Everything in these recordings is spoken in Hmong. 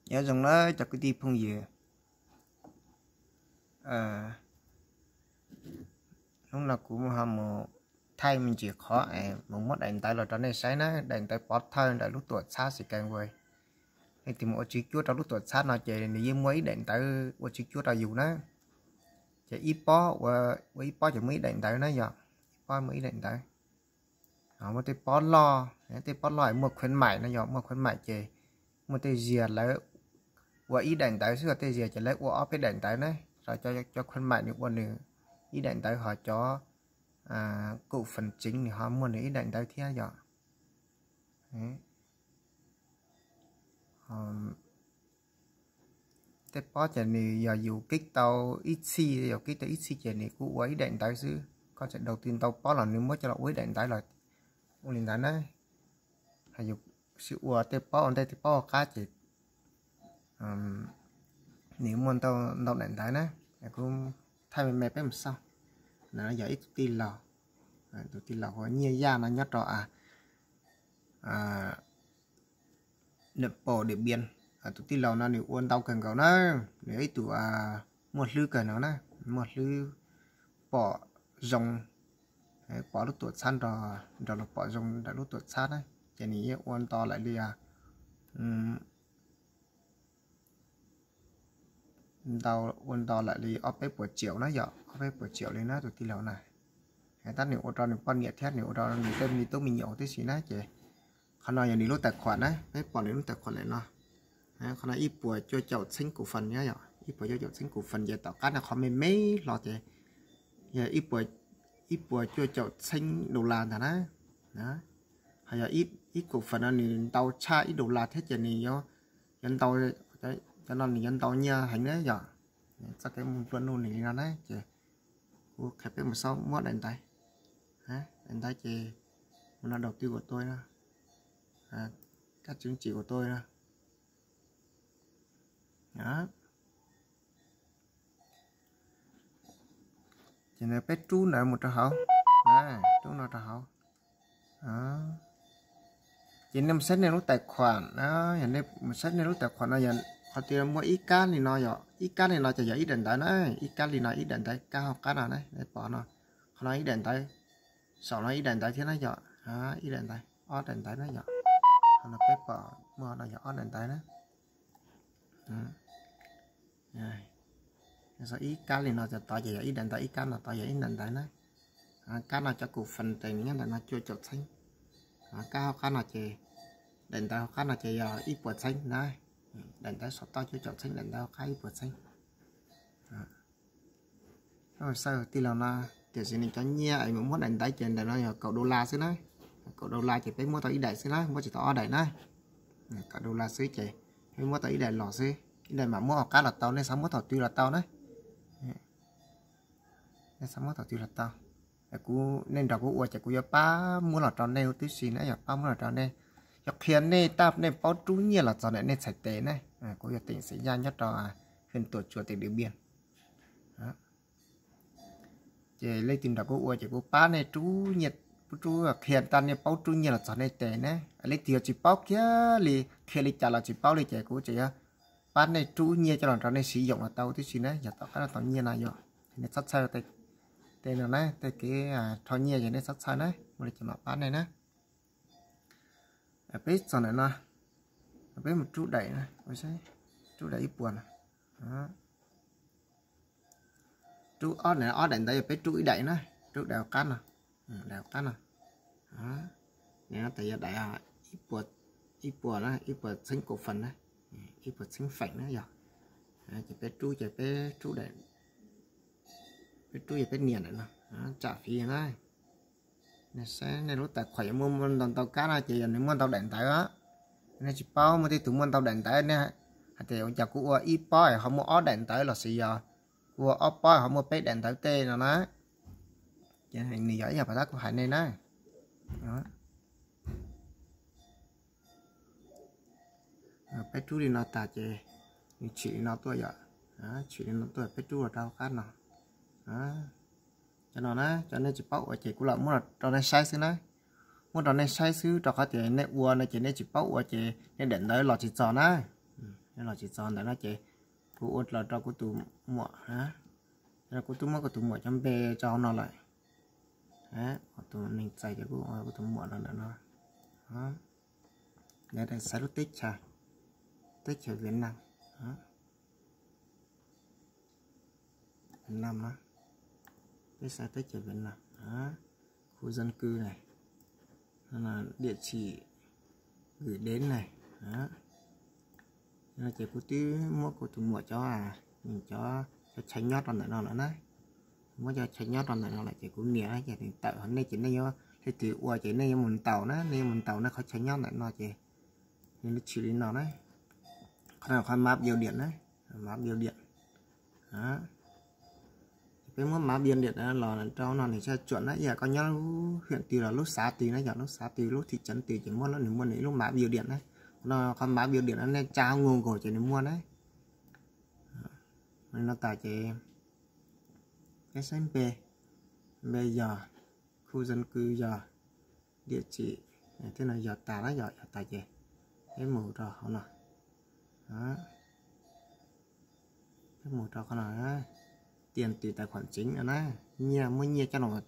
Nyob zoo na cov kwv tij phooj ywg, hnub no kuv ho mus thaij me ntsis qhov es mus muab daim ntawv los rau nej saib na, daim ntawv pov thawj ntawm lub tuam txhab Zimbabwe. Nej tig mus ua tswv cuab rau lub tuam txhab no ces nws yeej muaj ib daim ntawv ua tswv cuab rau yus na. Ces ib pob, ua ib pob ces muaj ib daim ntawv na yom, ib pob muaj ib daim ntawv. Muaj tej pob loj, tej pob loj muaj khuyến mại no yom, muaj khuyến mại ces muaj tej zaug lawv ua ib daim ntawv xwb, tej zaug ces lawv ua ob peb daim ntawv na. Cov khuyến mại nws ua nws ib daim ntawv, ho cov cụm phần chính nws ho muaj nws ib daim ntawv thiab yom. Tej pob ces nws yog yus kib tau ib txhij, yog kib tau ib txhij ces nws kuj ua ib daim ntawv xwb. Koj tseem đầu tư ntau pob los nws muab coj los ua ib daim ntawv los ua li ntawd na. Yus sib ua tej pob ua ntej tej pob ua qab ces nws muaj ntau daim ntawv na. Kuv thaij me me peb mus xauj. Ntawm no yog ib tug tij laug, tus tij laug hu ua Nyiaj Yaj no nyob rau Nậm Pồ, Điện Biên. Tus tij laug no nws ua ntau kawg nkaus na, nws ib tug muaj hlwb kawg no na, muaj hlwb pom zoo, pom lub tuam txhab nrog, nrog luag pom zoo ntawm lub tuam txhab na. Ces nws yeej ua nto lawm li ntau, ua nto lawm li ob peb puas triệu na yom, ob peb puas triệu li na tus tij laug na. Tab nws ua rau nws poj niam thiab nws ua rau nws tej me tub me nyuam tib si na. Ces qhov no yog nws lub tài khoản na, peb pom nws lub tài khoản lawm no. Qhov no ib puas cuaj caum txheeb cổ phần na yom, ib puas cuaj caum txheeb cổ phần ces tom qab no qhov me me hlo ces yog ib puas cuaj caum txheeb đô la ntag na. Ho yog ib cổ phần no nws ntau tshaj ib đô la thiab ces nws yuav ntau, cov no nws yuav ntau nyiaj heev na yom. Txoj kev mus nplua nuj nws li no na ces kuv qhia peb mus xauj muab daim ntawv, daim ntawv ces mus no đầu tư của tôi no, các chứng chỉ của tôi no. Ces peb rub ntawd mus rau hauv, rub no rau hauv. Ces nej mus saib nej lub tài khoản, yog nej mus saib nej lub tài khoản no yog qhov twg muaj ib kab li no yom, ib kab li no ces yog ib daim ntawv na, ib kab li no ib daim ntawv, kab hauv qab no na, nej pom no, qhov no ib daim ntawv, saum no ib daim ntawv thiab na yom, ib daim ntawv, ob daim ntawv na yom. Qhov no peb pom muaj no yog ob daim ntawv na. Ib kab li no tod ces yog ib daim ntawv, ib kab no tod yog ib daim ntawv na. Kab no cov cổ phần tes nws nyob ntawm no cuaj caum txheeb. Kab hauv qab no ces, daim ntawv hauv qab no ces yog ib puas txheeb na. Daim ntawv saum toj cuaj caum txheeb, daim ntawv hauv qab ib puas txheeb. Xawb tij laug no, tiam sis nws cov nyiaj es mus muab daim ntawv ces ntawm no yog kaum đô la xwb na. Kaum đô la ces peb muab tau ib daim xwb na, muab tsis tau ob daim na. Kaum đô la xwb ces peb muab tau ib daim los xwb, ib daim mam muab hauv qab los tau, nej xav muab thaum twg los tau na. Nej xav muab thaum twg los tau. Kuv, nej nrog kuv ua ces kuv yuav pab muab los rau nej tib si na, yog pab muab los rau nej, yuav qhia nej tab nej paub rub nyiaj los txog ntawm nej txhais tes na. Kuv yog tỉnh Xaim Yaj nyob rau huyện Tủa Chùa tỉnh Điện Biên. Ces leej twg nrog kuv ua ces kuv pab nej rub nyiaj, rub, qhia tab nej paub rub nyiaj los txog nej tes na. Leej twg yuav tsis paub kiag li, qhia li cas los tsis paub li ces kuv tseem yuav pab nej rub nyiaj coj los rau nej siv yoom los tau tib si na, yog tom qab no tau nyiaj no yom. Nej txhob txhawj tej no na, tej kev rho nyiaj ces nej txhob txhawj na, muaj li ces mam pab nej na. Peb txog ntawm no, peb mus rub daim, rub daim ib puas no. Rub ob, ob daim ntawv yog peb rub ib daim na, rub daim hauv qab no, daim hauv qab no. Tes yog daim ib puas na, ib puas txheeb cổ phần na, ib puas txheeb feem na yog. Ces peb rub ces peb rub, peb rub ces peb nias ntawm no, trả phí na. Nej saib nej lub tài khoản yuav muaj ntau ntau kab no ces yog nws muaj ntau daim ntawv. Nej tsis paub, muaj tej tus muaj ntau daim ntawv, nej hais tias ua cas kuv ua ib pob ho muaj ob daim ntawv lossis yog kuv ua ob pob ho muaj peb daim ntawv tej no na. Ces nws yog ib yam pas tab kuv hais nej na. Peb rub li no tas ces nws tshwm li no tuaj yom. Tshwm li no tuaj peb rub los rau hauv qab no. Cov no na, cov nej tsis paub ua ces kuv lam muab rau nej saib xwb na. Muab rau nej saib xwb rau qhov tias nej ua no ces nej tsis paub ua ces nej daim ntawv los tsis txog na. Los tsis txog ntawm no ces kuv ua los rau kuv tus muam. Kuv twb muab kuv tus muam cov npe tso hauv no lawm. Tus neeg txais ces kuv ua kuv tus muam los ntawm no. Xaiv lub teb chaws, teb chaws Vietnam, Vietnam no, peb xaiv teb chaws Vietnam, khu dân cư này, địa chỉ gửi đến này. Ces kuv twb muab kuv tus muam cov, cov, cov chaw nyob rau ntawm no lawm na. Muab cov chaw nyob rau ntawm no lawm ces kuv nias ces nws tawm. Nej ces nej yuav leej twg ua ces nej yuav mus ntaus na, nej yuav mus ntaus nej qhov chaw nyob ntawm no ces nws tshwm li no na. Qhov no qhov map ưu điểm na, map ưu điểm. Peb muab map ưu điểm los rau no nws thiaj tsuam na, ib yam koj nyob lub huyện twg los lub xã twg na, yog lub xã twg lub thị trấn twg ces muab nws muaj nws ib lub map ưu điểm na. Qhov no qhov map ưu điểm no nej tra Google ces nws muaj na. No tas ces peb saib npe, npe yog, khu dân cư yog, địa chỉ thiab no yog tas na, yog yog tas ces peb mus rau hauv no. Peb mus rau qhov no, tiền gửi tài khoản chính no na, nyiaj, muaj nyiaj coj los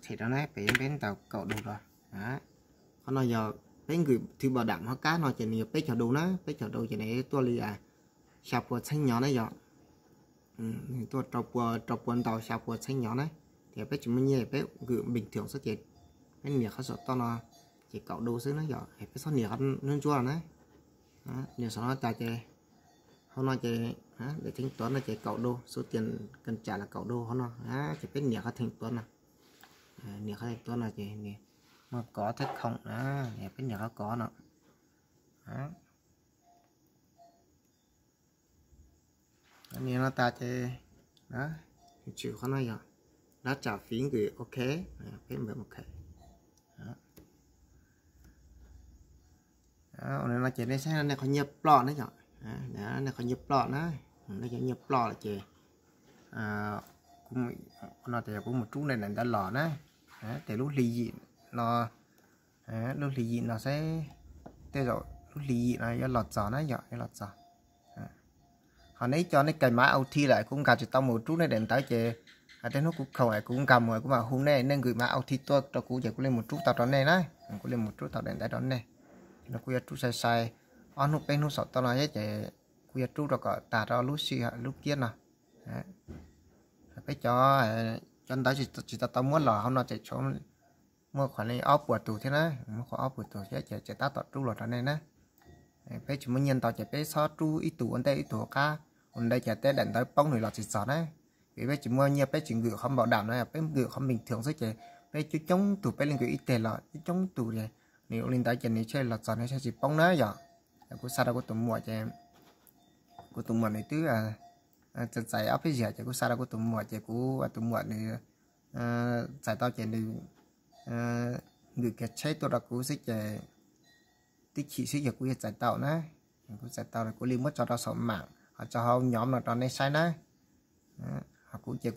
them rau na, peb, peb ntaus kaum đô rau. Qhov no yog peb gửi thư bảo đảm hauv kab no ces nws yog peb caug đô na, peb caug đô ces nws tuaj li xya pua txheeb nyob na yom. Nws tuaj rau pua, rau pua ntau xya pua txheeb nyob na. Ces peb tsis muaj nyiaj peb gửi bình thường xwb ces peb nias qhov saum toj no ces kaum đô xwb na yom, peb txhob nias qhov ntsuab ntsuab na. Nias saum no tas ces hauv no ces để thanh toán no ces kaum đô, số tiền cần trả là kaum đô hauv no. Ces peb nias qhov thanh toán no, nias qhov thanh toán no ces nws muaj có thiab không na, peb nias qhov có no. Nias no tas ces tshwm qhov no yog đáp trả phí gửi, ok, peb npawm ok. Ua li no ces nej saib nej qhov nyiaj ploj na yom, nej qhov nyiaj ploj na, nej cov nyiaj ploj lawm ces no ces kuv mus rub nej daim ntawv los na, ces lub hli yim no, lub hli yim no saib, tej zaum lub hli yim no yuav los txog na yom, yuav los txog. Ho nej ib co nej kais mã ô tê lawm kuv nkag tsis tau mus rub nej daim ntawv ces hais tej hnub kuv khoom kuv nkag mus kuv mam hu nej, nej gửi mã ô tê tuaj rau kuv ces kuv li mus rub tau rau nej na, kuv li mus rub tau daim ntawv rau nej. No kuv yuav rub sai sai ob hnub peb hnub saum toj no thiab ces kuv yuav rub rau kom tag rau lub sij hawm lub kiab no. Peb cov, cov ntawv tsis tau tau muab los hauv no ces tshuav muaj qhov li ob puas tus thiab na, muaj qhov ob puas tus thiab ces tseem tab tom rub los rau nej na. Peb tsis muaj nyiaj ntau ces peb txhob rub ib tug ua ntej ib tug ua qab, ua ntej ces tej daim ntawv poob nws los tsis txog na. Vim peb tsis muaj nyiaj peb tsis gửi qhov bảo đảm no, peb gửi qhov bình thường xwb ces peb coob coob tus peb li gửi ib teg los coob coob tus ces nws ua li ntawd ces nws thiaj los txog nws thiaj tsis poob na yom. Kuv xa rau kuv tus muam ces kuv tus muam nws twb txais txais ob peb zaug ces kuv xa rau kuv tus muam ces kuv tus muam nws txais tau ces nws gửi kiag tsheb tuaj rau kuv xwb ces tib chim xwb ces kuv yuav txais tau na. Kuv txais tau kuv li muab tso rau saum mam ho tso hauv nhóm no rau nej saib na. Ho kuv ces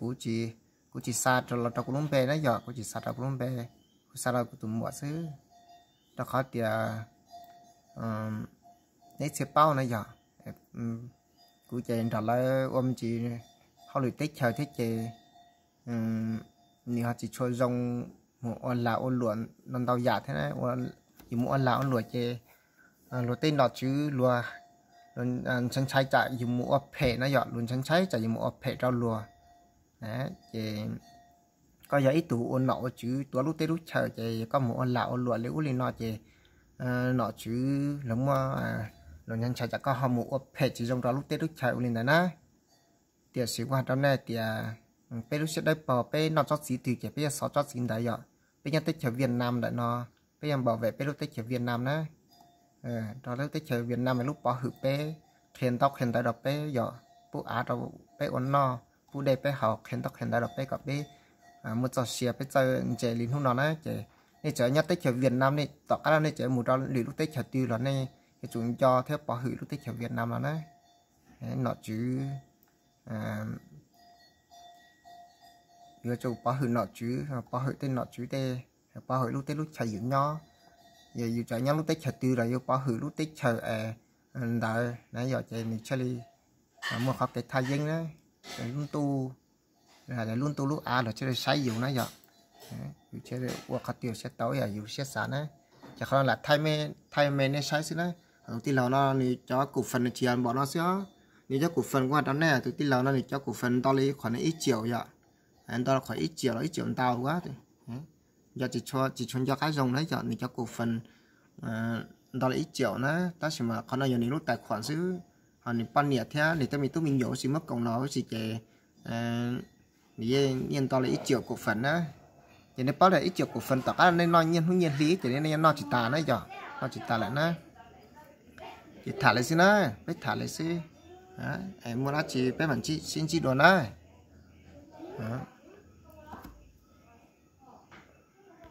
kuv tsis xa los rau kuv lub npe na yom, kuv tsis xa rau kuv lub npe, kuv xa rau kuv tus muam xwb. Rau qhov tias neb txhia paub na yom, kuv ces nrog lawv ua me ntsis hauj lwm teb chaws thiab ces nws ho tsis tshua zoo mus ua lag ua luam no ntau yam thiab. Yus mus ua lag ua luam ces luag tej nom tswv luag ntshai ntshai tsam yus mus ua phem na yom, luag ntshai ntshai tsam yus mus ua phem rau luag. Ces koj yog ib tug ua nom ua tswv tuav lub teb lub chaw ces koj mus ua lag ua luam li ub li no ces nom tswv luag muaj, luag ntshai ntshai tsam koj ho mus ua phem tsis zoo rau lub teb lub chaw ua li ntawd na. Tiam sis kuv hais rau nej tias peb lub siab dawb paug, peb noj tsob txiv twg ces peb yuav xov tsob txiv ntawd yom. Peb nyob teb chaws Việt Nam ntawm no, peb yuav bảo vệ peb lub teb chaws Việt Nam na. Rau lub teb chaws Việt Nam lub pov hwm peb, qhia ntaub qhia ntawv rau peb yom, pub av rau peb ua noj, pub dej peb haus, qhia ntaub qhia ntawv rau peb kom peb muaj txoj sia peb txawj ntse li hnub no na. Ces nej tseem nyob teb chaws Việt Nam, nej tom qab no nej tseem mus rau lwm lub teb chaws twg los nej yuav tsum nco thiab pov hwm lub teb chaws Việt Nam no na. Nom tswv, yuav tsum pov hwm nom tswv, pov hwm tej nom tswv tej, pov hwm lub teb lub chaw yus nyob. Yus tseem nyob lub teb chaws twg los yuav pov hwm lub teb chaws es ntawd na yom, ces nws thiaj li muaj qhov kev thaj yeeb na, lub ntuj, lub ntuj lub av los thiaj li saib yus na yom. Yus thiaj li ua qhov twg siab tau yam yus siab xav na. Ces qhov no lam thaij me nej saib xwb na. Tus tij laug no nws cov kuf fees nws tsis yog npaum no xwb os. Nws cov kuf fees kuv hais rau nej, tus tij laug no nws cov kuf fees nto li qhov ib ciaum yom. Nto li qhov ib ciaum los ib ciaum ntau a. Yog tsis tshua nco qab zoo na yom, nws cov kuf fees nto li ib ciaum na, tab sis mas qhov no yog nws lub tais khuam xwb. Ho nws poj niam thiab nws tej me tub me nyuam ua si muab koom los ua si ces nws yeej nto li ib ciaum kuf fees na. Ces nej paub tias ib ciaum kuf fees tom qab nej noj nyiaj hnub nyiaj hli ces nej noj tsis tas na yom, noj tsis tas lawm na. Ces tham li xwb na, peb tham li xwb. Muaj dab tsi peb mam sib ntsib dua na.